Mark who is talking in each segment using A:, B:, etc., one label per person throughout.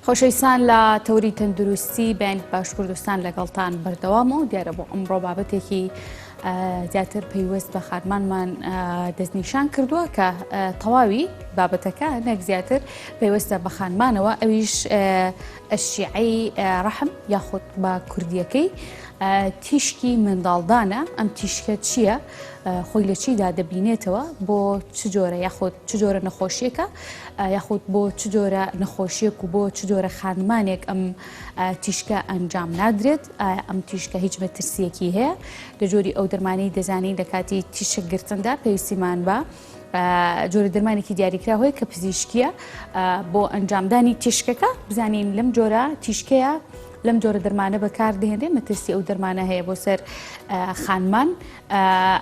A: خۆشەویستان لە تەوری تەندروستی بەیانی باش کوردستان لەگەڵتان بەردەوامە و دیارە بۆ ئەمڕۆ بابەتێکی زیاتر پەیوەست بە خانمانمان دەستنیشان کردووە کە تەواوی بابەتەکە نەک زیاتر پەیوەستە بە خانمانەوە ئەویش ئەشیعەی ڕەحم یاخود بە کوردیەکەی تیشکی منداڵدانە ئەم تیشکە چییە؟ خۆی لە چیدا دەبینێتەوە بۆ چ جۆرە یاخود چ جۆرە نەخۆشیەکە یاخود بۆ چ جۆرە نەخۆشیەک و بۆ چ جۆرە خانمانێک ئەم تیشکە ئەنجام نادرێت ئەم تیشکە هیچ مەترسیەکی هەیە لە جۆری ئەو دەرمانی دەزانین لە کاتی تیشک گرتندا پێویستیمان بە جۆرە دەرمانێکی دیاریکرا هەیە کە پزیشکیە بۆ ئەنجامدانی تیشکەکە بزانین لەم جۆرە تیشکەیە لەم جۆرە دەرمانە بەکاردێنرێ مەترسی ئەو دەرمانە هەیە بۆ سەر خانمان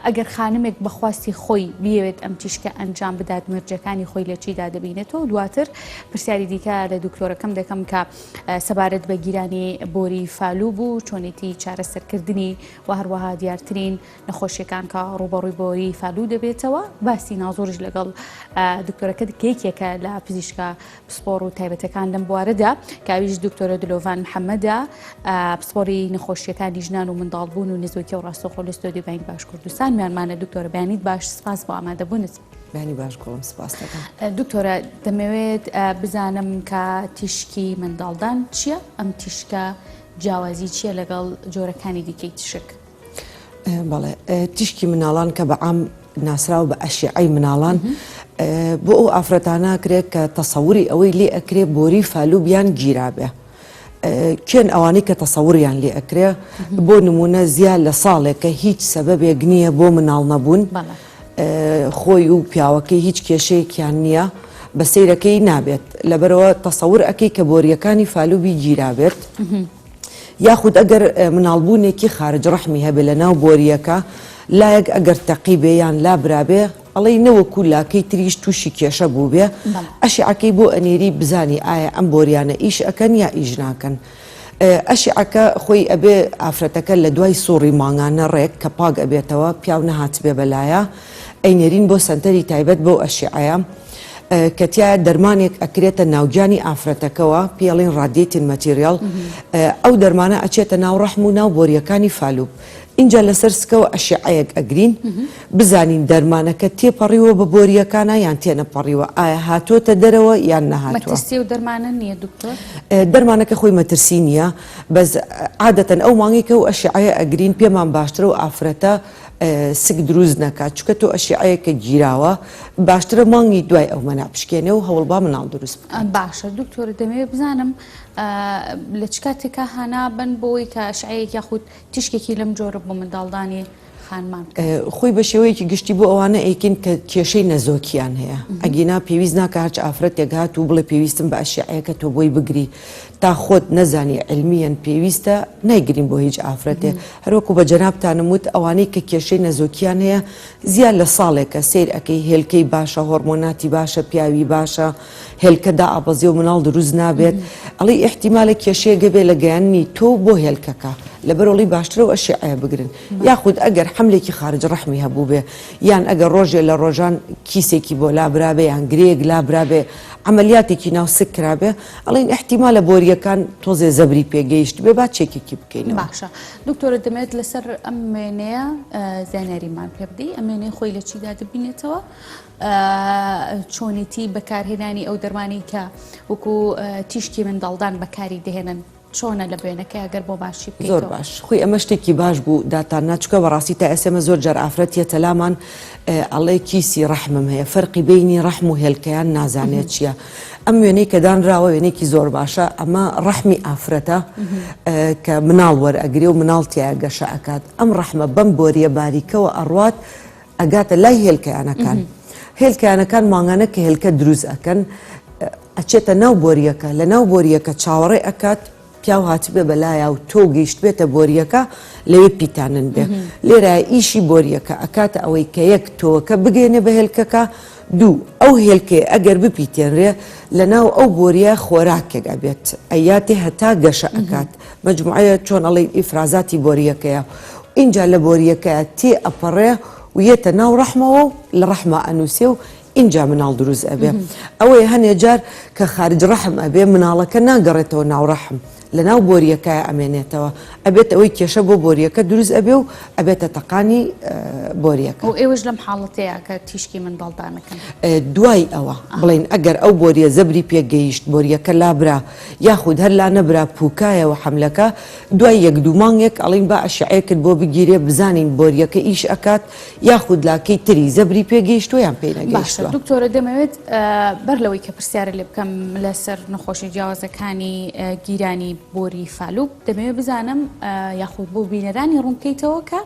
A: ئەگەر خانمێک بە خواستی خۆی بیەوێت ئەم تیشکە ئەنجام بدات مەرجەکانی خۆی لە چیدا دەبینێتەوە دواتر پرسیاری دیکە لە دکتۆرەکەم دەکەم کە سەبارەت بە گیرانی بۆری فالوب و چۆنێتی چارەسەرکردنی و هەروەها دیارترین نەخۆشیەکان کە ڕووبەڕووی بۆری فالوو دەبێتەوە باسی نازۆریش لەگەڵ دکتۆرەکە کە یەکێکە لە پزیشکە پسپۆڕ و تایبەتەکان لەم بوارەدا کە ئەویش دکتۆرە دلۆڤان محەممەدە پسپۆڕی نەخۆشیەکانی ژنان و منداڵبوون و نەزۆکی و ڕاستەوخۆ لە ستۆدیۆی بەیانی باش کوردستان میانمانە دکتۆرە بەیانیت باش سپاس بۆ ئامادەبوونت.
B: بەیانی باش گوڵم سپاس دەکەم.
A: دکتۆرە دەمەوێت بزانم کە تیشکی منداڵدان چییە؟ ئەم تیشکە جیاوازی چییە لەگەڵ جۆرەکانی دیکەی تیشک؟
B: بەڵێ تیشکی مناڵان کە بە عام ناسراو بە ئەشیعەی مناڵان بۆ ئەو ئافرەتانە کرێت کە تەسەوری ئەوەی لێ ئەکرێ بۆری فالوبیان گیرابێ. کێن ئەوانەی کە تەسەوریان لێ ئەکرێ بۆ نمونە زیاد لە ساڵێک کە هیچ سەبەبێک نییە بۆ مناڵ نەبوون خۆی و پیاوەکەی هیچ کێشەیەکیان نییە بە سەیرەکەی نابێت لەبەرەوە تەسەور ئەەکەی کە بۆریەکانی فالوبی گیرابێت. یاخود ئەگەر مناڵبوونێکی خارج ڕەحمی هەبێ لە ناو بۆرییەکە لایەک ئەگەر تەقیبێ یان لابرابێ ئەڵێی نەوەکو لاکەی تریش تووشی کێشە بووبێ ئەشعەکەی بۆ ئەنێری بزانی ئایا ئەم بۆریانە ئیش ئەکەن یا ئیش ناکەن ئەشعەکە خۆی ئەبێ ئافرەتەکە لە دوای سوڕی مانگانە ڕێک کە پاک ئەبێتەوە پیاو نەهاتبێ بەلایە ئەینێرین بۆ سەنتەری تایبەت بەو ئەشیعەیە کە تیایا دەرمانێک ئەکرێتە ناوگیانی ئافرەتەکەوە پێی ئەڵێن radiating material ئەو دەرمانە ئەچێتە ناو ڕەحم و ناو بۆریەکانی فالوب ئینجا لەسەر سکەوە ئەشیعەیەک ئەگرین بزانین دەرمانەکە تێپەڕیوە بە بۆریەکانا یان تێنەپەڕیوە ئایا هاتۆتە دەرەوە یان نەهاتوە.
A: مەترسی ئەو دەرمانە نییە دکتۆر؟
B: دەرمانەکە خۆی مەترسی نییە بەس عادەتەن ئەو مانگەی کە ئەو ئەشیعەیە ئەگرین پێمان باشترە و ئافرەتە سک دروست نەکات چونکە تۆ ئەشیعەیەک کە گیراوە باشترە مانگی دوای ئەو مەنع بشکێنێ و هەوڵبا مناڵ دروست بکات.
A: باشە دکتۆر دەمەوێت بزانم لە چ کاتێکا هانا بن بۆی کە ئەشعەیەک یاخود تیشکێکی لەم جۆرە بۆ منداڵدانی خانمان بکەن؟
B: خۆی بە شێوەیەکی گشتی بۆ ئەوانە ئەیکەین کە کێشەی نەزۆکیان هەیە ئەگینا پێویست ناکە هەرچ ئافرەتێک هات و بڵێ پێویستم بە ئەشیعەیەکە تۆ بۆی بگری تا خۆت نەزانی عیلمیەن پێویستە نایگرین بۆ هیچ ئافرەتێ هەروەکو بە جەنابتانم وت ئەوانەی کە کێشەی نەزۆکیان هەیە زیاد لە ساڵێکە سەیر ئەکەی هێلکەی باشە هۆرمۆناتی باشە پیاوی باشە هێلکە دائەبەزێ و مناڵ دروست نابێت ئەڵێی ئیحتیمالە کێشەیەک هەبێ لە گەیاندنی تۆ بۆ هێلکەکە لەبەرئەوەی باشترە و ئەشیعەیە بگرن یاخود ئەگەر حەملێکی خارج ڕەحمی هەبووبێ یان ئەگەر ڕۆژێ لە ڕۆژان کیسێکی بۆ لابرابێ یان گرێیەک لابرابێ عەمەلیاتێکی ناو سک کرابێ ئەڵێین ئیحتیمالە بۆرییەکان تۆزێ زەبری پێ گەیشتبێ با چێکێکی بکەینەوە.
A: باشە دکتۆرە دەمەوێت لەسەر ئەم وێنەیە زانیاریمان پێ بدەی ئەم وێنەیە خۆی لە چیدا دەبینێتەوە چۆنێتی بەکارهێنانی ئەو دەرمانی کە وەکو تیشکی منداڵدان بەکاری دەهێنن چۆنە لە وێنەکەی ئەگەر بۆ باشی بکەیتەوە؟
B: زۆر باش خۆی ئەمە شتێکی باش بوو داتان نا چونکە بەڕاستی تا ئێستا ئێمە زۆر جار ئافرەت یەتە لامان ئەڵێ کیسی ڕەحمم هەیە فەرقی بینی ڕەحم و هێلکەیان نازانێت چییە ئەم وێنەی کە دانراوە وێنێکی زۆر باشە ئەمە ڕەحمی ئافرەتە کە مناڵ وەرئەگرێ و مناڵ تیا گەشە ئەکات ئەم ڕەحمە بەم بۆریە باریکەوە ئەڕوات ئەگاتە لای هێلکەیانەکان هێلکەیانەکان مانگانە کە هێلکە دروست ئەکەن ئەچێتە ناو بۆریەکە لە ناو بۆریەکە چاوەڕێ ئەکات پیاو هاتبێ بەلایا و تۆو گەیشتبێتە بۆریەکە لەوێ پیتانن بێ لێرە ئیشی بۆریەکە ئەکاتە ئەوەی کە یەک تۆوەکە بگەێنێ بە هێلکەکە دوو ئەو هێلکەیە ئەگەر بپیتێنرێ لە ناو ئەو بۆریە خۆراکێک ئەبێت ئەیاتێ هەتا گەشە ئەکات مەجموعەیە چۆن ئەڵێی ئیفرازاتی بۆریەکەیە ئینجا لە بۆریەکە تێ ئەپەڕێ و یەتە ناو ڕەحمەوە و لە ڕەحما ئەنووسێ و. ئینجا مناڵ دروست ئەبێ. ئەوەیە هەنێ جار کە خارج ڕەحم ئەبێ مناڵەکە ناگەڕێتەوە ناو ڕەحم لەناو بۆریەکایە ئەمێنێتەوە ئەبێت ئەوەی کێشە بۆ بۆریەکە دروست ئەبێ و ئەبێتە تەقانی بۆریەکە.
A: و ئێوەش لەم حاڵەتەیا کە تیشکی منداڵدان ئەکەن؟
B: دوای ئەوە بڵێین ئەگەر ئەو بۆریە زەبری پێ گەیشت بۆریەکە لابرا یاخود هەر لانەبرا پوکایەوە حەملەکە دوای یەک دوو مانگێک ئەڵێین با ئەشعەیەکت بۆ بگیرێ بزانین بۆریەکە ئیش ئەکات یاخود لاکەی تری زەبری پێ گەیشتووە یان پێی
A: باشە
B: نەگەیشتووە.
A: دکتۆرە دەمەوێت بەر لەوەی کە پرسیارە لێ بکەم لەسەر نەخۆشی جیاوازەکانی گیرانی بۆری فالوب دەمەوێت بزانم یاخود بۆ بینەرانی ڕوون بکەیتەوە کە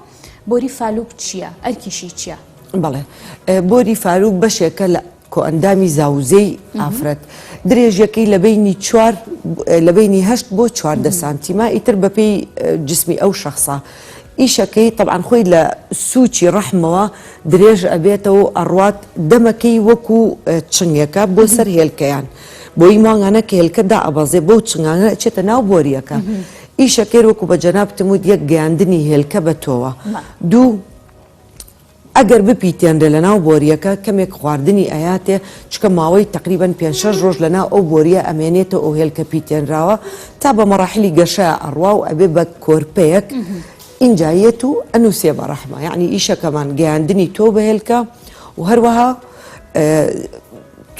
A: بۆری فالوب چییە ئەرکیشی چییە؟
B: بەڵێ بۆری فالوب بەشێکە لە کۆئەندامی زاوزێی ئافرەت درێژیەکەی لە بەینی چوار لە بەینی هەشت بۆ 14 سانتیمە ئیتر بەپێی جسمی ئەو شەخسە ئیشەکەی تەبعەن خۆی لە سوچی ڕەحمەوە درێژ ئەبێتەوە و ئەڕوات دەمەکەی وەکو چنگێکە بۆ سەر هێلکەیان بۆی مانگانە کە هێلکە دائەبەزێ بەو چنگانە ئەچێتە ناو بۆریەکە ئیشەکەی وەکو بە جەنابتم وت یەک گەیاندنی هێلکە بە تۆوە دوو ئەگەر بپیتێنرێ لەناو بۆرییەکە کەمێک خواردنی ئەیاتێ چونکە ماوەی تەقریبەن پێنج شەش ڕۆژ لەناو ئەو بۆرییە ئەمێنێتەوە ئەو هێلکە پیتێنراوە تا بە مەڕاحلی گەشە ئەڕوا و ئەبێ بە کۆرپەیەک ئینجا یەت و ئەنووسێ بە ڕەحمە یەعنی ئیشەکەمان گەیاندنی تۆو بە هێلکە و هەروەها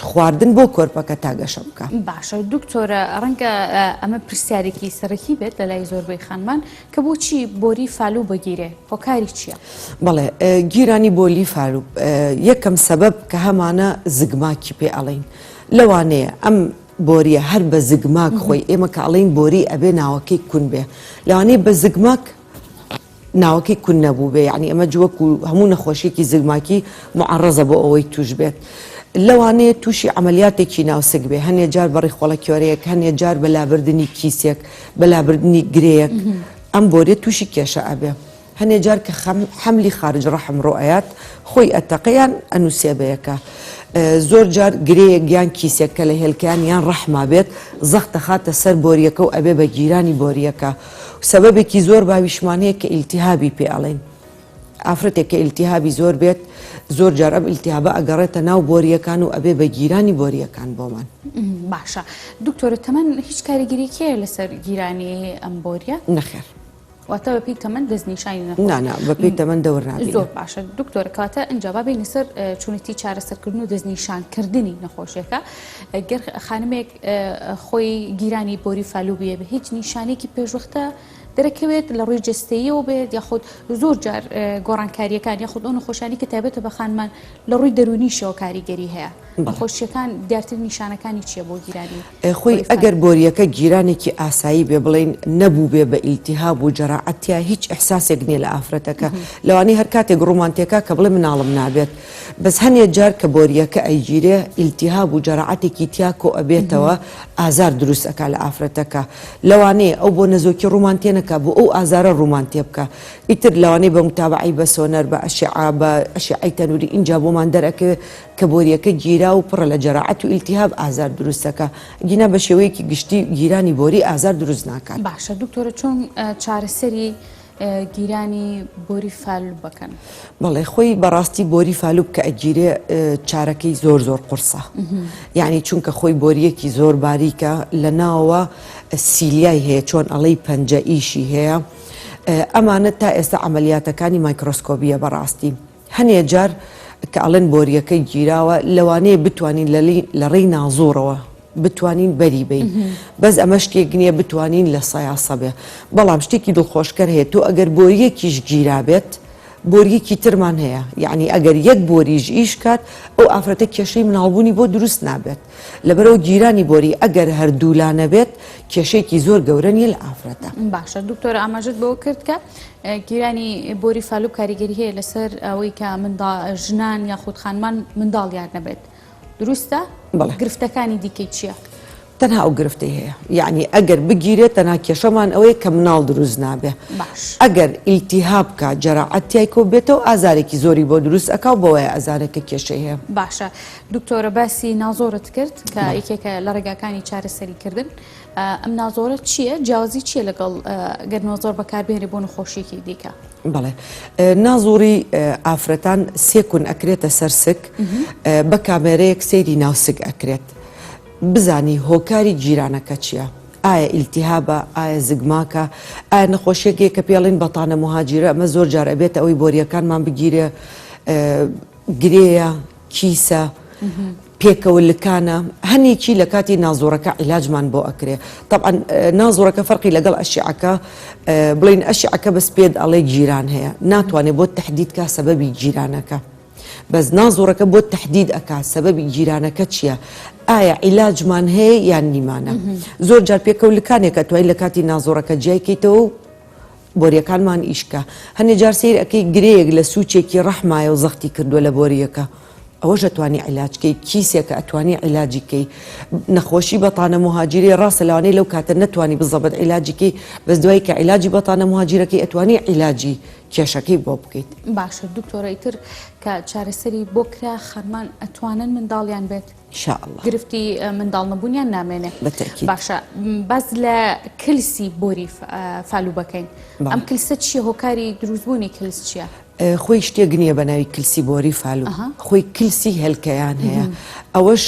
B: خواردن بۆ کۆرپەکە تا گەشە بکا.
A: باشە دکتۆرە ڕەنگە ئەمە پرسیارێکی سەرەکی بێت لەلای زۆربەی خانمان کە بۆچی بۆری فالوو بگیرێ هۆکاری چییە؟
B: بەڵێ گیرانی بۆلی فالوو یەکەم سەبەب کە هەمانە زگماکی پێ ئەڵێین لەوانەیە ئەم بۆریە هەر بە زگماک خۆی ئێمە کە ئەڵێین بۆری ئەبێ ناوەکەی کون بێ لەوانەیە بە زگماک ناوەکەی کون نەبووبێ یعنی ئەمە وەکو هەموو نەخۆشیێکی زگماکی معڕزە بۆ ئەوەی توش بێت لەوانەیە تووشی عملیاتێکی ناوسک بێ هەنێ جار بە ڕیخۆڵە کیۆرەیەک هەنێ جار بە لابردنی کیسێک بە لابردنی گرێیەک ئەم بۆریە تووشی کێشە ئەبێ هەنێ جار کە خەم حەملی خارج ڕەحم ڕۆ ئەیات خۆی ئەتەقێ یان ئەنووسێ بەیەکە زۆر جار گرێیەک یان کیسێک کە لە هێلکەیان یان ڕەحما بێت زەخت دەخاتە سەر بۆریەکە و ئەبێ بە گیرانی بۆریەکە سەبەبێکی زۆر باویشمان هەیە کە ئیلتیهابی پێ ئەڵێن ئافرەتێک کە ئیلتیهابی زۆر بێت زۆر جار ئەم ئیلتیهابە ئەگەڕێتە ناو بۆریەکان و ئەبێ بە گیرانی بۆریەکان بۆمان.
A: باشە دکتۆرە تەمەن هیچ کاریگەریەکی هەیە لەسەر گیرانی ئەم بۆریە؟
B: نەخێر.
A: واتە بەپێی تەمەن دەستنیشانی نەخۆش؟
B: نا نا بەپێی تەمەن دەور نابینێ.
A: زۆر باشە دکتۆرە کەواتە ئینجا با بێینە سەر چۆنێتی چارەسەرکردن و دەستنیشانکردنی نەخۆشیەکە گەر خانمێک خۆی گیرانی بۆری فالوبیە بە هیچ نیشانێکی پێشوەختە دەرەکەوێت لە ڕووی جەستەییەوە بێت یاخود زۆر جار گۆڕانکاریەکان یاخود ئەو نەخۆشانی کە تایبەتە بە خانمان لە ڕووی دەروونیشەوە کاریگەری هەیە نەخۆشیەکان دیارترین نیشانەکانی چییە بۆ گیرانی
B: خۆی ئەگەر بۆریەکە گیرانێکی ئاسایی بێ بڵین نەبوو بێ بە ئیلتیهاب و جەراعەت تیا هیچ ئیحساسێک نییە لە ئافرەتەکە لەوانەیە هەر کاتێک ڕوومان تێکا کە بڵێ مناڵم نابێت بەس هەنێ جار کە بۆریەکە ئەیگیرێ ئیلتیهاب و جەراعەتێکی تیا کۆ ئەبێتەوە ئازار دروست ئەکا لە ئافرەتەکە لەوانەیە ئەو بۆ نەزۆکی ڕوومان تێ نەکا بۆ ئەو ئازارە ڕوومان تێ بکا ئیتر لەوانەیە بە متابەعەی بە سۆنەر بە ئەشعە بە ئەشعەی تەنوری ئینجا بۆمان دەرئەکەوێ کە بۆریەکە گیرا و پڕە لە جەراعەت و ئیلتیهاب ئازار دروست ئەکا گینا بە شێوەیەکی گشتی گیرانی بۆری ئازار دروست ناکات.
A: باشە دکتۆرە چۆن چارەسەری گیرانی بۆری فالوب بکەن؟
B: بەڵێ خۆی بەڕاستی بۆری فالوب کە ئەگیرێ چارەکەی زۆر زۆر قورسە یعنی چونکە خۆی بۆریەکی زۆر باریکە لە ناوە سیلیای هەیە چۆن ئەڵێی پەنجە ئیشی هەیە ئەمانە تا ئێستا عملیاتەکانی مایکرۆسکۆبیە بەڕاستی هەنێ جار کە ئەڵێن بۆریەکە گیراوە لەوانەیە بتوانین لە ڕێی نازۆڕەوە بتوانین بەری بین بەس ئەمە شتێک نییە بتوانین لە سەیاسە بێ بەڵام شتێکی دڵخۆشکەر هەیە تۆ ئەگەر بۆریەکیش گیرابێت بۆریەکی ترمان هەیە یعنی ئەگەر یەک بۆریش ئیش کات ئەو ئافرەتە کێشەی مناڵبوونی بۆ دروست نابێت لەبەرەوە گیرانی بۆری ئەگەر هەردوولا نەبێت کێشەیەکی زۆر گەورە نییە لە ئافرەتە.
A: باشە دکتۆر ئاماژەت بەوە کرد کە گیرانی بۆری فالوب کاریگەری هەیە لەسەر ئەوەی کە منداڵ ژنان یاخود خانمان منداڵیان نەبێت دروستە؟
B: بەڵێ.
A: گرفتەکانی دیکەی چییە؟
B: تەنها ئەو گرفتەی هەیە یەعنی ئەگەر بگیرێت تەنها کێشەمان ئەوەیە کە مناڵ دروست نابێ
A: باش.
B: ئەگەر ئیلتیهاب کا جەراعەت تیای کۆ بێتەوە ئازارێکی زۆری بۆ دروست ئەکا و بەوەیە ئەزانێت کە کێشەی هەیە.
A: باشە دکتۆرە باسی نازۆرت کرد کە
B: بەڵێ.
A: یەکێکە لە ڕێگاکانی چارەسەری کردن ئەم نازۆرە چییە جیاوازی چییە لەگەڵ گەر نۆزۆر بەکاربهێنرێ بۆ نەخۆشیەکی دیکە؟
B: بەڵێ نازوڕی ئافرەتان سێ کون ئەکرێتە سەر سک بە کامێرەیەک سەیری ناو سک ئەکرێت بزانی هۆکاری گیرانەکە چیە ئایا ئیلتیهابە ئایا زگماکە ئایا نەخۆشیەک هەیە کە پێڵین بەتانە موهاجیرە ئەمە زۆر جار ئەبێتە ئەوەی بۆریەکانمان بگیرێ گرێیە کیسە پێکەوە لکانە هەنێکی لە کاتی نازۆڕەکە عیلاجمان بۆ ئەکرێ تەبعەن نازۆڕەکە فەرقی لەگەڵ ئەشیعەکە بڵین ئەشیعەکە بەس پێت ئەڵێ گیران هەیە ناتوانێت بۆ تهدید کا سەبەبی گیرانەکە بەس نازۆڕەکە بۆ تهدید ئەکا سەبەبی گیرانەکە چییە؟ ئایا عیلاجمان هەیە یان نیمانە؟ زۆر جار پێکەوە لکانێکە توای لە کاتی نازۆڕەکە جیای کەیتەوە و بۆریەکانمان ئیش کا. هەنێ جار سەیر ئەکەی گرێیەک لە سوچێکی ڕەحمایە و زەختی کردوە لە بۆریەکە ئەوەش ئەتوانی عیلاج کەی کیسێکە ئەتوانی عیلاجی کەی نەخۆشی بەتانە موهاجیرەی ڕاستە لەوانەیە لەو کاتە نەتوانی بزەبت عیلاجی کەی بەس دوای کە عیلاجی بەتانە موهاجیرەکەی ئەتوانی عیلاجی کێشەکەی بۆ بکەیت.
A: باشە دکتۆرە ئیتر کە چارەسەری بۆ کرا خانمان ئەتوانن منداڵیان بێت؟
B: ان شاء اللە.
A: گرفتی منداڵ نەبوونیان نامێنێ.
B: بە تەئکید.
A: باشە باس لە کلسی بۆری فالوبەکەین ئەم کلسە چییە هۆکاری دروستبوونی کلس چییە؟
B: خۆی شتێک نییە بە ناوی کلسی بۆری فالو خۆی کلسی هێلکەیان هەیە ئەوەش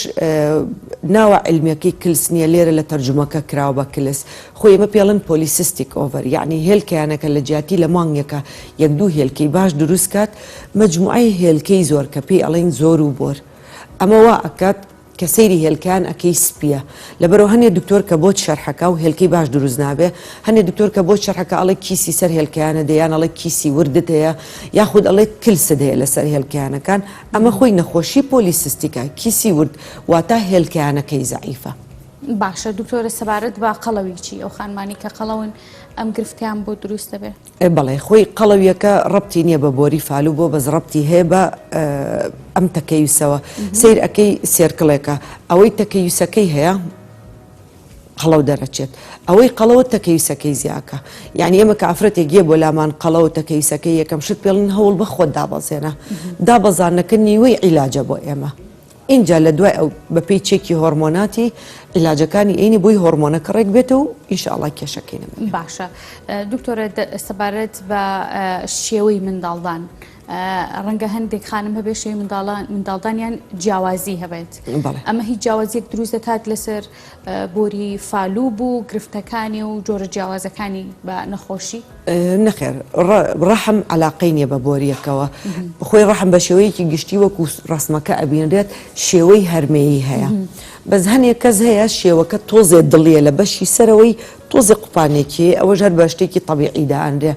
B: ناوە علمیەکەی کلس نییە لێرە لە تەرجومەکە کراوە بە کلس خۆی ئێمە پێڵن polycystic ovary یعنی هێلکەیانەکە لە جیاتی لە مانگێکە یەک دوو هێلکەی باش دروست کات مجموعەی هێلکەی زۆر کە پێی ئەڵێن زۆر و بۆر ئەمە وا ئەکات کە سەیری هێلکەیان ئەکەی سپیە لەبەرئەوە هەنێ دکتۆر کە بۆت شەرحەکا و هێلکەی باش دروست نابێ هەنێ دکتۆر کە بۆت شەرحەکا ئەڵێ کیسی سەر هێلکەیانە دێ یان ئەڵێ کیسی وردت هەیە یاخود ئەڵێ کلست هەیە لەسەر هێلکەیانەکان ئەمە خۆی نەخۆشی polycystic ە کیسی ورد واتا هێلکەیانەکەی زەعیفە.
A: باشە دکتۆرە سەبارەت بە قەڵەوی چی ئەو خانمانی کە قەڵەون ئەم گرفتیان بۆ دروست دەبێ؟
B: بەڵێ خۆی قەڵەویەکە ڕەبتی نیە بە بۆری فالو بۆ بەس ڕەبتی هەیە بە ئەم تەکەیوسەوە سیر ئەەکەی circle ێکە ئەوەی تەکەیوسەکەی هەیە قەڵەو دەرەچێت ئەوەی قەڵەوە تەکەیسەکەی زیاکە یعنی ئێمە کە ئافرەتێک یە بۆ لامان قەڵەوە تەکەیسەکەی یەکەم شت پێڵن هەوڵ بە خۆت دابەزێنە دابەزانەکە نیوەی عیلاجە بۆ ئێمە ئینجا لە دوای ئەو بە پێی چێکی هۆرمۆناتی عیلاجەکانی ئەینی بۆی هۆرمۆنەکە ڕێک بێتەوە و ئینشاڵڵا کێشەکەی نەمێنێ.
A: باشە دکتۆرە سەبارەت بە شێوەی منداڵدان ڕەنگە هەندێک خانم هەبێ شێوەی منداڵان منداڵدانیان جیاوازی هەبێت ئەمە هیچ جیاوازیەک دروست دەکات لەسەر بۆری فالوب و گرفتەکانی و جۆرە جیاوازەکانی بە نەخۆشی؟
B: نەخێر ڕەحم عەلاقەی نیە بە بۆریەکەوە خۆی ڕەحم بە شێوەیەکی گشتی وەکو ڕەسمەکە ئەبینرێت شێوەی هەرمێیی هەیە بەس هەنێک کەس هەیە شێوەکە تۆزێ دڵیە لە بەشی سەرەوەی تۆزێ قوپانێکی هەیە ئەوەش هەر بە شتێکی تەبیعی دائەنرێ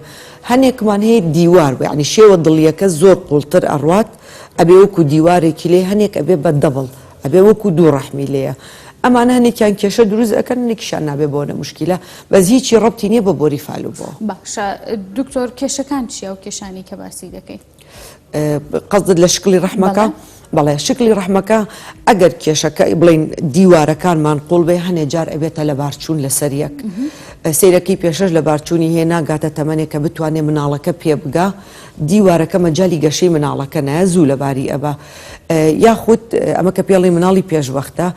B: هەنێکمان هەیە دیوار بوو یعنی شێوە دڵیەکە زۆر قوڵتر ئەڕوات ئەبێ وەکو دیوارێکی لێ هەنێک ئەبێ بە دەبڵ ئەبێ وەکو دوو ڕەحمی لێیە ئەمانە هەنێکیان کێشە دروست ئەکەن هەنێکیشیان نابێ بۆنە موشکیلە بەس هیچی ڕەبتی نیە بە بۆری فالوبەوە.
A: باشە دکتۆر کێشەکان چیە ئەو کێشانەی کە باسی دەکەی؟
B: قەزدت لە شکڵی ڕەحمەکە؟ بەڵێ شکلی ڕەحمەکە ئەگەر کێشەکە بڵین دیوارەکانمان قوڵ بێ هەنێ جار ئەبێتە لەبارچوون لەسەر یەک سیرەکەی پێشەش لەبارچوونی هەیە ناگاتە تەمەنێک کە بتوانێ مناڵەکە پێ بگا دیوارەکە مەجالی گەشەی مناڵەکە نایە زوو لەباری ئەبا یاخود ئەمە کە پێڵی مناڵی پێشوەختە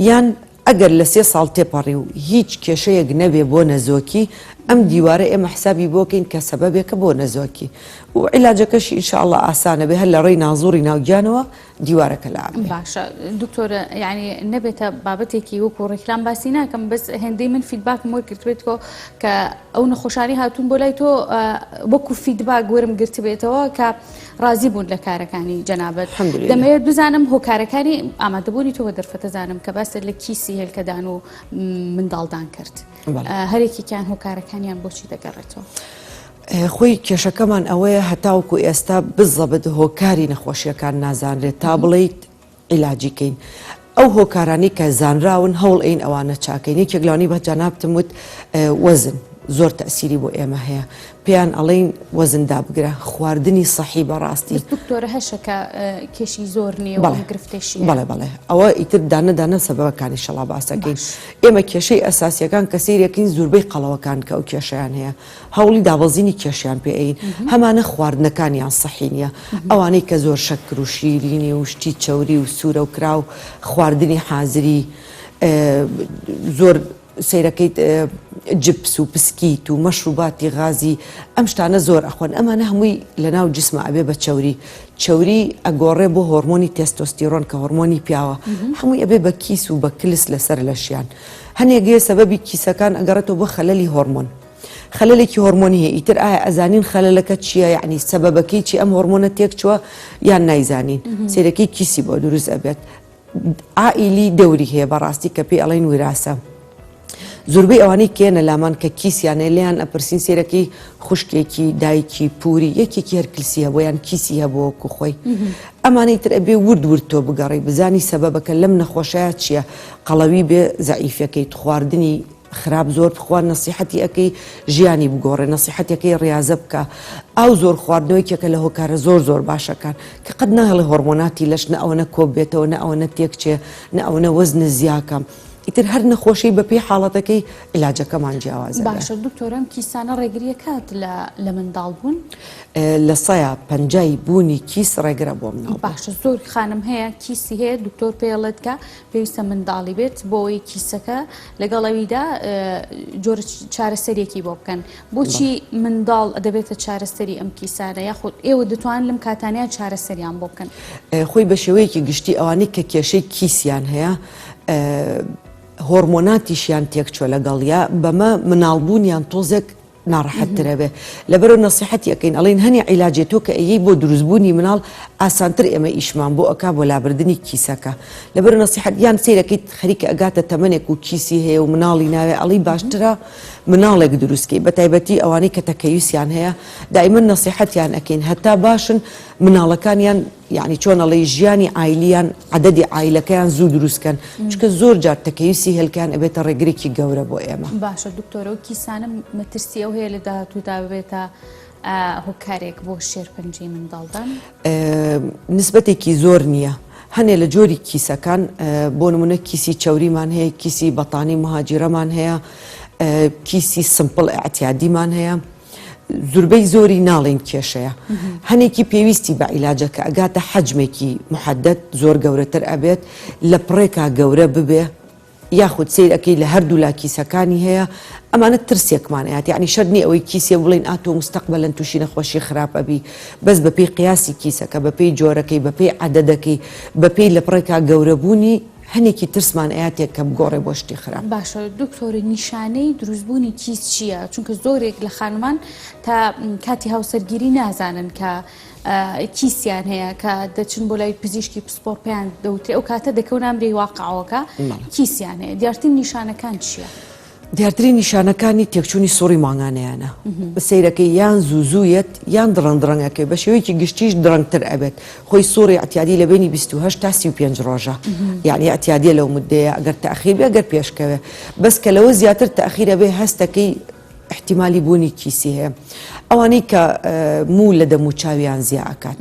B: یان ئەگەر لە سێ ساڵ تێپەڕی و هیچ کێشەیەک نەبێ بۆ نەزۆکی ئەم دیوارە ئێمە حسابی بۆکەین کە سەبەبێکە بۆ نەزۆکی و عیلاجەکەشی ان شاء اللە ئاسانە بێ هەر لە ڕێی نازوڕی ناوگیانەوە دیوارەکە لابرێ.
A: باشە دکتۆر یانی نەبێتە بابەتێکی وەکو ڕیکلام باسی ناکەم بەس هێندەی من feedback م وەرگرتبێت کۆ کە ئەو نەخۆشانی هاتوون بۆ لای تۆ وەکو feedback وەرم گرتبێتەوە کە ڕازی بوون لە کارەکانی جەنابت دەمەوێت بزانم هۆکارەکانی ئامادەبوونی تۆ بە دەرفەتە زانم کە باست لە کیسی هێلکەدان و منداڵدان کرد هەرێکیان هۆکارەکانیان بۆچی دەگەڕێتەوە؟
B: خۆی کێشەکەمان ئەوەیە هەتاوەکو ئێستا بزەبت هۆکاری نەخۆشیەکان نازانرێت تا بڵێیت عیلاجی کەین ئەو هۆکارانەی کە زانراون هەوڵ ئەین ئەوانە چاکەین یەکێک لەوانەی بە جەنابتم وت وەزن. زۆر تەئسیری بۆ ئێمە هەیە پێیان ئەڵێین وەزن دابگرە خواردنی سەحی بەڕاستی.
A: بەس دکتۆرە هەشە کە کێشی زۆر نییە و ئەم گرفتەشی هەیە.
B: بەڵێ بەڵێ ئەوە ئیتر دانە دانە سەبەبەکانی شەڵا باسەکەین ئێمە کێشەی ئەساسیەکان کە سەیرەکەین زوربەی قەڵەوەکان کە ئەو کێشەیان هەیە هەوڵی دابەزینی کێشیان پێ ئەین هەمانە خواردنەکانیان سەحی نییە ئەوانەی کە زۆر شەکر و شیرینی و شتی چەوری و سوورە و کراو خواردنی حازری زۆر سەیرەکەیت جپس و پسکیت و مەشروباتی غازی ئەم شتانە زۆر ئەخۆن ئەمانە هەمووی لەناو جسمە ئەبێ بە چەوری چەوری ئەگۆڕێ بۆ هۆرمۆنی تێستۆستیرۆن کە هۆرمۆنی پیاوە هەمووی ئەبێ بە کیس و بە کلس لەسەر لەشیان هەنێک هەیە سەبەبی کیسەکان ئەگەڕێتەوە بۆ خەلەلی هۆرمۆن خەلەلێکی هۆرمۆنی هەیە ئیتر ئایا ئەزانین خەلەلەکە چییە یعنی سەبەبەکەی چی ئەم هۆرمۆنە تێک چووە یان نایزانین سەیرەکەی کیسی بۆ دروست ئەبێت عائیلی دەوری هەیە بەڕاستی کە پێی ئەڵێن ویراسە زۆربەی ئەوانەی کێنە لامان کە کیسیانە لێیان ئەپرسین سێرەکەی خوشکێکی دایکی پوری یەکێکی هەر کلسی هەبوو یان کیسی هەبوو وەکو خۆی ئەمانەی تر ئەبێ ورد ورد تۆ بگەڕێی بزانی سەبەبەکە لەم نەخۆشەیە چییە قەڵەوی بێ زەعیفەکەیت خواردنی خراپ زۆر بخوا نەسیحەتی ئەکەی ژیانی بگۆڕێ نەسیحەتەکەی ڕیازە بکە ئاو زۆر خواردنەوە یەکێکە لە هۆکارە زۆر زۆر باشەکان کە قەت ناهێڵێ هۆرمۆناتی لەش نە ئەوەنە کۆ بێتەوە نە ئەوەنە تێکچێ نە ئەوەنە وەزن زیاکە ئیتر هەر نەخۆشی بە پێی حاڵەتەکەی عیلاجەکەمان جیاوازە
A: باشە دکتۆر ئەم کیسانە ڕێگریەکات لە لە منداڵ بوون؟
B: لە سەیا پەنجای بوونی کیس ڕێگرە بۆ مناڵ
A: باشە زۆر خانم هەیە کیسی هەیە دکتۆر پێڵێت کە پێویستە منداڵی بێت بۆ ئەوەی کیسەکە لەگەڵ ئەویدا جۆرە چارەسەرێکی بۆ بکەن بۆچی منداڵ دەبێتە چارەسەری ئەم کیسانە یاخود ئێوە دەتوان لەم کاتانیان چارەسەریان بۆ بکەن؟
B: خۆی بە شێوەیەکی گشتی ئەوانەی کە کێشەی کیسیان هەیە هۆرمۆناتیشیان تێکچوە لەگەڵیا بەمە مناڵبوونیان تۆزێک ناڕەحەت تر ئەبێ لەبەرئەوە نەسیحەتی ئەکەین ئەڵێین هەنێ عیلاجێ تۆ کە ئەیەی بۆ دروست بوونی مناڵ ئاسانتر ئێمە ئیشمان بۆ ئەکا بۆ لابردنی کیسەکە لەبەرئەوە نەسیحەت یان سەیرەکەیت خەریکە ئەگاتە تەمەنێک و کیسی هەیە و مناڵی ناوێ ئەڵێی باشترە مناڵێک دروست کەی بەتایبەتی ئەوانەی کە تەکەیوسیان هەیە دایمەن نەسیحەتیان ئەکەین هەتا باشن مناڵەکانیان یەعنی چۆن ئەڵێی ژیانی عایلیان عەدەدی عایلەکەیان زوو دروست کەن چونکە زۆر جار تەکەیوسی هێلکەیان ئەبێتە ڕێگرێکی گەورە بۆ ئێمە.
A: باشە دکتۆر ئەو کیسانە مەترسی ئەو هەیە لە داهاتوودا ببێتە هۆکارێک بۆ شێرپەنجەی منداڵدان؟
B: نسبەتێکی زۆر نییە هەنێ لە جۆری کیسەکان بۆ نمونە کیسی چەوریمان هەیە کیسی بەتانی مهاجیرەمان هەیە کیسی simple ئەعتیادیمان هەیە زوربەی زۆری ناڵێین کێشەیە هەنێکی پێویستی بە عیلاجە کە ئەگاتە حەجمێکی محەدەد زۆر گەورەتر ئەبێت لە پڕێکا گەورە ببێ یاخود سیر ئەەکەی لە هەردوو لا کیسەکانی هەیە ئەمانە ترسێکمان ئەیات یعنی شەرت نییە ئەوەی کیسێ بڵین ئا تۆ مستەقبەلەن تووشی نەخۆشی خراپ ئەبی بەس بەپێی قیاسی کیسەکە بەپێی جۆرەکەی بەپێی عەدەدەکەی بەپێی لە پڕێکا گەورەبوونی هەنێکی ترسمان ئەیاتێ کە بگۆڕێ بۆ شتی خراپ.
A: باشە دکتۆر نیشانەی دروستبوونی کیس چییە؟ چونکە زۆرێک لە خانمان تا کاتی هاوسەرگیری نازانن کە کیسیان هەیە کە دەچن بۆ لای پزیشکی پسپۆر پێیان دەوترێ ئەو کاتە دەکەون ئەمری واقعەوەکە کیسیان هەیە دیارترین نیشانەکان چییە؟
B: دیارترین نیشانەکانی تێکچوونی سوڕی مانگانەیانە سەیرەکەی یان زوو زوو یەت یان دڕەنگ دڕەنگ ئەکەوێت بە شێوەیەکی گشتیش دڕەنگتر ئەبێت خۆی سوڕی ئەعتیادی لە بەینی 28 تا 35 ڕۆژە یعنی ئەعتیادیە لەو مدەیە ئەگەر تاخیر بێ ئەگەر پێشکەوێ بەس کە لەوە زیاتر تاخیر ئەبێ هەستەکەی احتیمالی بوونی کیسی هەیە ئەوانەی کە موو لە دەم و چاویان زیا ئەکات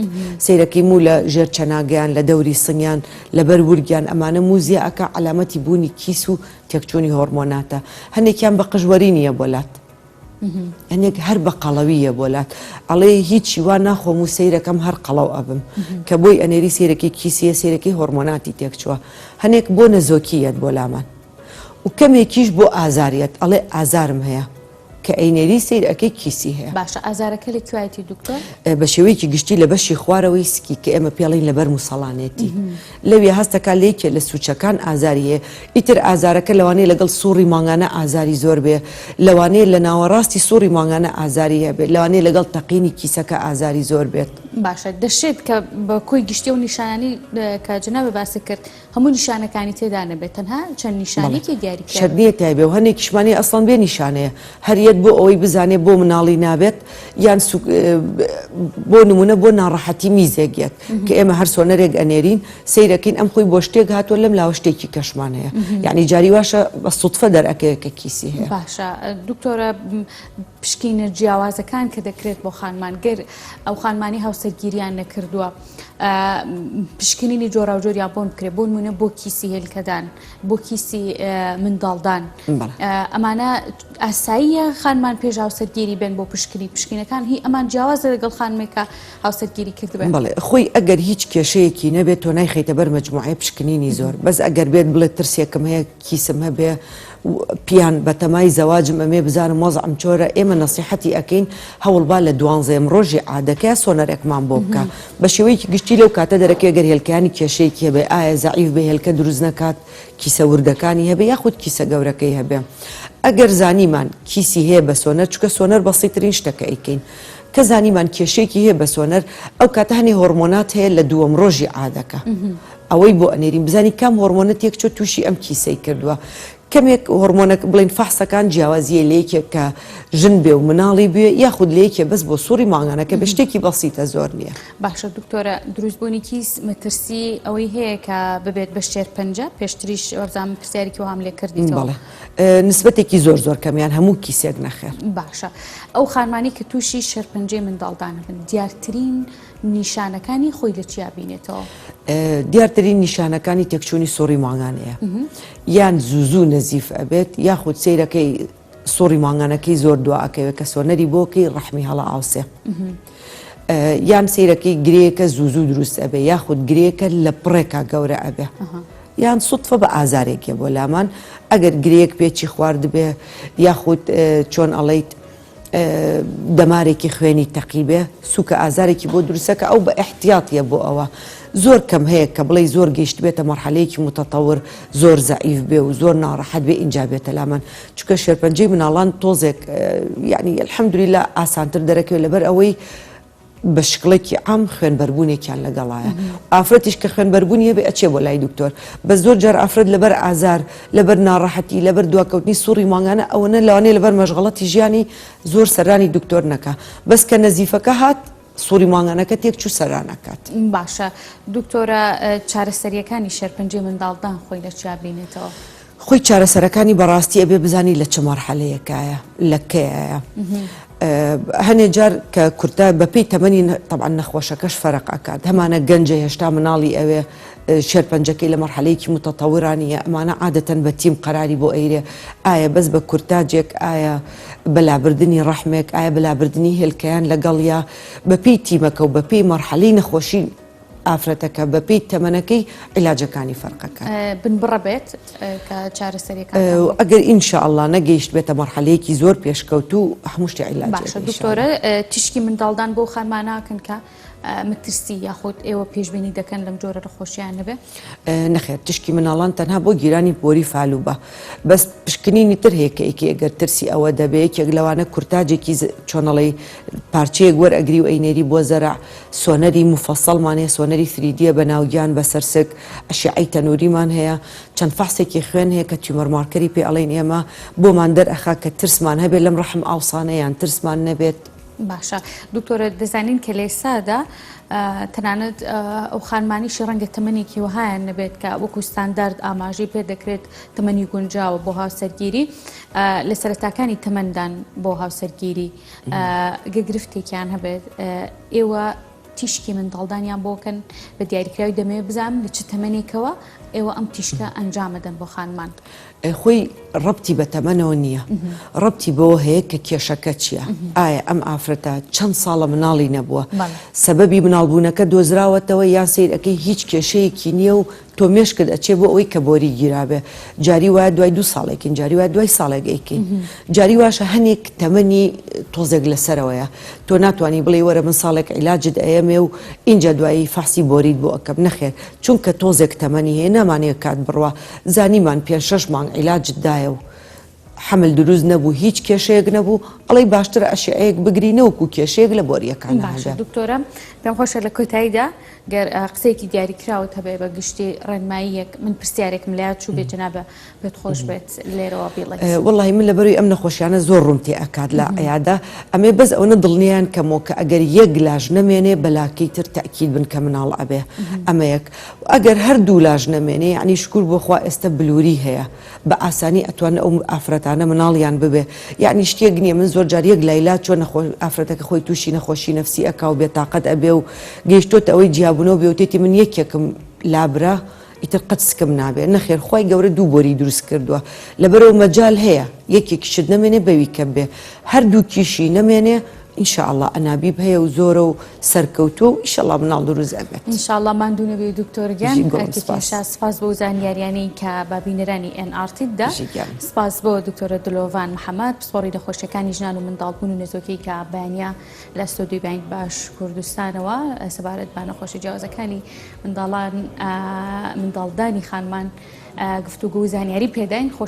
B: سەیرەکەی موو لە ژێر چەناگەیان لە دەوری سنگیان لەبەر ورگیان ئەمانە موو زیا ئەکا عەلامەتی بوونی کیس و تێکچوونی هۆرمۆناتە هەنێکیان بە قژوەری نییە بۆ لات هەنێک هەر بە قەڵەویە بۆ لات ئەڵێ هیچی وا ناخۆم و سەیرەکەم هەر قەڵەو ئەبم کە بۆی ئەنێری سیرەکەی کیسیە سیرەکەی هۆرمۆناتی تێکچووە هەنێک بۆ نەزۆکیەت بۆ لامان و کەمێکیش بۆ ئازاریەت ئەڵێ ئازارم هەیە کە ئەینێری سەیر ئەکەی کیسی هەیە.
A: باشە ئازارەکە لە کوایەتی دکتۆر؟
B: بە شێوەیەکی گشتی لە بەشی خوارەوەی سکی کە ئێمە پێڵین لەبەر موسەڵانێتی لەوێ هەستەکا لە یەکێ لە سوچەکان ئازاری هەیە ئیتر ئازارەکە لەوانەیە لەگەڵ سوڕی مانگانە ئازاری زۆر بێ لەوانەیە لە ناوەڕاستی سوڕی مانگانە ئازاری هەبێت لەوانەیە لەگەڵ تەقینی کیسەکە ئازاری زۆر بێت.
A: باشە دەشێت کە بە کۆی گشتی و نیشانانی کە جنابە باست کرد هەموو نیشانەکانی تێدا نەبێت تەنها چەند نیشانێکی دیاری
B: شەرت نییە تایبێ و هەنێکیشمانی ئەسڵەن بێ نیشانەیە هەر یەت بۆ ئەوەی بزانێ بۆ مناڵی نابێت یان سوک بۆ نمونە بۆ ناڕەحەتی میزێک یەت کە ئێمە هەر سۆنەرێک ئەنێرین سەیرەکەین ئەم خۆی بۆ شتێک هاتووە لەم لاوە شتێکی کەشمان هەیە یعنی جاری واشە بە سوتفە دەرئەکەوێت کە کیسی هەیە.
A: باشە دکتۆرە پشکینە جیاوازەکان کە دەکرێت بۆ خانمان گەر ئەو خانمانی هاوسەرگیریان نەکردووە پشکنینی جۆراوجۆریان بۆن بکرێت بۆ نمونە بۆ کیسی هێلکەدان بۆ کیسی منداڵدان ئەمانە ئاساییە خانمان پێش هاوسەرگیری بێن بۆ پشکنی پشکینەکان هی ئەمان جیاوازە لەگەڵ خانمێکە هاوسەرگیری کردبێت.
B: بەڵێ خۆی ئەگەر هیچ کێشەیەکی نەبێت تۆ نایخەیتە بەر مەجموعەی پشکنینی زۆر بەس ئەگەر بێت بڵێت ترسێکم هەیە کیسم هەبێ پیان بەتەمای زەواجم ئەمێ بزانم وەزعم چۆرە ئێمە نەسیحەتی ئەکەین هەوڵبا لە دوانزەیەم ڕۆژی عادەکەیا سۆنەرێکمان بۆ بکا بە شێوەیەکی گشتی لەو کاتە دەرەکەوێ گەر هێلکەیانی کێشەیەکی هەبێ ئایا زەعیف بێ هێلکە دروست نەکات کیسە وردەکانی هەبێ یاخود کیسە گەورەکەی هەبێ ئەگەر زانیمان کیسی هەیە بە سۆنەر چونکە سۆنەر بەسیترین شتە کە ئەیکەین کە زانیمان کێشەیەکی هەیە بە سۆنەر ئەو کاتە هەنێ هۆرمۆنات هەیە لە دووەم ڕۆژی عادەکە ئەوەی بۆ ئەنێرین بزانین کام هۆرمۆنە تێکچوە توشی ئەم کیسەی کردوە کەمێک هۆرمۆنەک بڵێین فەحسەکان جیاوازیە لە یەکێک کە ژن بێ و مناڵی بێ یاخود لە یەکێ بەس بۆ سوڕی مانگانەکە بێ شتێکی بەسیتە زۆر نیە.
A: باشە دکتۆرە دروستبوونی کیس مەترسی ئەوەی هەیە کە ببێت بە شێرپەنجە پێشتریش وابزانم پرسیارێکی وەهام لێ کردیتەوە.
B: بەڵێ نسبەتێکی زۆر زۆر کەم یان هەموو کیسێک نەخێر.
A: باشە ئەو خانمانەی کە تووشی شێرپەنجەی منداڵدان ئەبن دیارترین نیشانەکانی خۆی لە چیا بینێتەوە؟
B: دیارترین نیشانەکانی تێکچوونی سوڕی مانگانەیە یان زوو زوو نەزیف ئەبێت یاخود سەیرەکەی سوڕی مانگانەکەی زۆر دوا ئەکەوێت کە سۆنەری بۆکەی ڕەحمی هەڵە ئاوسێ یان سەیرەکەی گرێکە زوو زوو دروست ئەبێ یاخود گرێکە لە پڕێکا گەورە ئەبێ یان سوتفە بە ئازارێکێ بۆ لامان ئەگەر گرێک پێچی خواردبێ یاخود چۆن ئەڵیت دەمارێکی خوێنی تەقیبێ سوکە ئازارێکی بۆ دروستە کە ئەو بە ئیحتیاتیە بۆ ئەوە زۆر کەم هەیە کە بڵێی زۆر گەیشتبێتە مەرحەلەیەکی متطور زۆر زەعیف بێ و زۆر ناڕەحەت بێ ئینجا بێتە لامان چونکە شێرپەنجەی مناڵان تۆزێک یعنی الحمدللە ئاسانتر دەرەکەوێت لەبەر ئەوەی بە شکڵێکی عام خوێنبەربوونێکیان لەگەڵایە ئافرەتیش کە خوێنبەربوونی هەبێ ئەچێ بۆ لای دکتۆر بەس زۆر جار ئافرەت لەبەر ئازار لەبەر ناڕەحەتی لەبەر دواکەوتنی سوڕی مانگانە ئەوەنە لەوانەیە لەبەر مەشغەڵەتی ژیانی زۆر سەرانی دکتۆر نەکا بەس کە نەزیفەکە هات سوڕی مانگانەکە تێک چوو سەران ئەکات.
A: باشە دکتۆرە چارەسەریەکانی شێرپەنجەی منداڵدان خۆی لە چیا بینێتەوە؟
B: خۆی چارەسەرەکانی بەڕاستی ئەبێ بزانی لە چ مەرحەلەیەکایە لە کەیایە هەنێ جار کە کورتە بەپێی تەمەنی تەبعەن نەخۆشەکەش فەرق ئەکات هەمانە گەنجە هێشتا مناڵی ئەوێ شێرپەنجەکەی لە مەرحەلەیەکی متەتەورا نییە ئەمانە عادەتەن بە تیم قەراری بۆ ئەیرێ ئایا بەس بە کورتاجێک ئایا بە لابردنی ڕەحمێک ئایا بە لابردنی هێلکەیان لەگەڵیا بەپێی تیمەکە و بەپێی مەرحەلەی نەخۆشی ئافرەتەکە بەپێی تەمەنەکەی عیلاجەکانی فەرقەکات.
A: بنبڕە بێت کە چارەسەریەکان.
B: ئەگەر ان شاء اللە نەگەیشتبێتە مەرحەلەیەکی زۆر پێشکەوتوو هەموو شتێ عیلاجی
A: باشە دکتۆرە تیشکی منداڵدان بۆ خانمان ناکەن کە مەترسی یاخود ئێوە پێشبینی دەکەن لەم جۆرە نەخۆشیان نەبێ؟
B: نەخێر تشکی مناڵان تەنها بۆ گیرانی بۆری فالوبە بەس پشکنینی تر هەیە کە یەکێ گەر ترسی ئەوە دەبێ یەکێک لەوانە کورتاجێکی چۆنەڵی پارچەیەک وەرئەگری و ئەینێری بۆ زەرع سۆنەری موفەسەڵمان هەیە، سۆنەری ثریدیە بە ناوگیان، بە سەرسک، ئەشیعەی تەنوریمان هەیە، چەند فەحسێکی خوێن هەیە کە tumor marker ی پێ ئەڵێین ئێمە، بۆمان دەرئەخا کە ترسمان هەبێت لەم ڕەحم ئاوسانە یان ترسمان نەبێت.
A: باشە دکتۆرە دەزانین کە لێسادا تەنانەت ئەو خانمانیشی ڕەنگە تەمەنێکی وەهایان نەبێت کە وەکو ستاندارد ئاماژەی پێ دەکرێت تەمەنی گونجاوە بۆ هاوسەرگیری لە سەرەتاکانی تەمەندان بۆ هاوسەرگیری گە گرفتێکیان هەبێت ئێوە تیشکی منداڵدانیان بۆکەن بە دیاریکراوی دەمەوێت بزانم لە چ تەمەنێکەوە ئێوە ئەم تیشکە ئەنجامەدەن بۆ خانمان.
B: خۆی ڕەبتی بە تەمەنەوە نییە ڕەبتی بەوە هەیە کە کێشەکە چییە ئایا ئەم ئافرەتە چەند ساڵە مناڵی نەبووە سەبەبی مناڵبوونەکە دۆزراوەتەوە یان سەیرەکەی هیچ کێشەیەکی نییە و تۆ مێشکت ئەچێ بۆ ئەوەی کە بۆری گیرابێ جاری وایە دوای دوو ساڵێکین جاری وایە دوای ساڵێک ئەیکەین جاری واشە هەنێک تەمەنی تۆزێک لەسەرەوەیە تۆ ناتوانانی بڵێ وەرە من ساڵێک عیلاجت ئەیەمێ و ئینجا دوایی فەحسی بۆریت بۆ ئەکەم نەخێر چونکە تۆزێک تەمەنی هەیە نامانەیە کات بڕوا زانیمان پێ شەش مانگ عیلاجت دایە و. حەمل دروست نەبوو هیچ کێشەیەک نەبوو ئەڵێی باشترە ئەشیعەیەک بگری نەوەکو کێشەیەک لە بۆریەکانا
A: باشە
B: هەبێ.
A: دکتۆرە پێم خۆشە لە کۆتاییدا گەر قسەیەکی دیاریکراوت هەبێ بە گشتی ڕێنماییەک من پرسیارێکم لە یاد چووبێ جەنابە پێت خۆش بێت لێرەوە بیڵێیت.
B: وەڵاهی من لەبەروی ئەم نەخۆشیانە زۆر ڕووم تێ ئەکات لە عیادە ئەمێ بەس ئەوەنە دڵنیایان کەمەوە کە ئەگەر یەک لاش نەمێنێ بەلاکەی تر تەئکید بن کە مناڵ ئەبێ ئەمە یەک ئەگەر هەردوو لاش نەمێنێ یەعنی شکور بۆ خوا ئێستە بلوری هەیە بە ئاسانی ئەتوانن ئەو ئافرەتانە مناڵیان ببێ یەعنی شتێک نیە من زۆر جار یەک لای لا چوە نەخۆ ئافرەتەکە خۆی توشی نەخۆشی نەفسی ئەکا و بێتاقەت ئەبێ و گەیشتۆتە ئەوەی جیابونەوە بێ وتێتی من یەکێکم لابرا ئیتر قەت سکم نابێ نەخێر خوای گەورە دوو بۆری دروست کردوە لەبەرئەوە مەجال هەیە یەکێکیشت نەمێنێ بەوی کەم بێ هەردووکیشی نەمێنێ ان شاء اللە ئەنابیب هەیە و زۆرە و سەرکەوتووە و ئیشەڵا مناڵ دروست ئەبێت.
A: ان شاء اللە ماندوو نەبی دکتۆر گیان
B: بژی گوڵم
A: ئەرکێکی
B: سپاس.
A: شا سپاس بۆ زانیاریانەی کە بە بینەرانی ئێن ئاڕ تیت دا
B: بژی گیان.
A: سپاس بۆ دکتۆرە دلۆڤان محەمەد پسپۆڕی نەخۆشیەکانی ژنان و منداڵبوون و نەزۆکی کە بەیانە لە ستۆدیۆی بانک باش کوردستانەوە سەبارەت بە نەخۆشی جیاوازەکانی منداڵان منداڵدانی خانمان گفتوگۆ و زانیاری پێداین خۆش.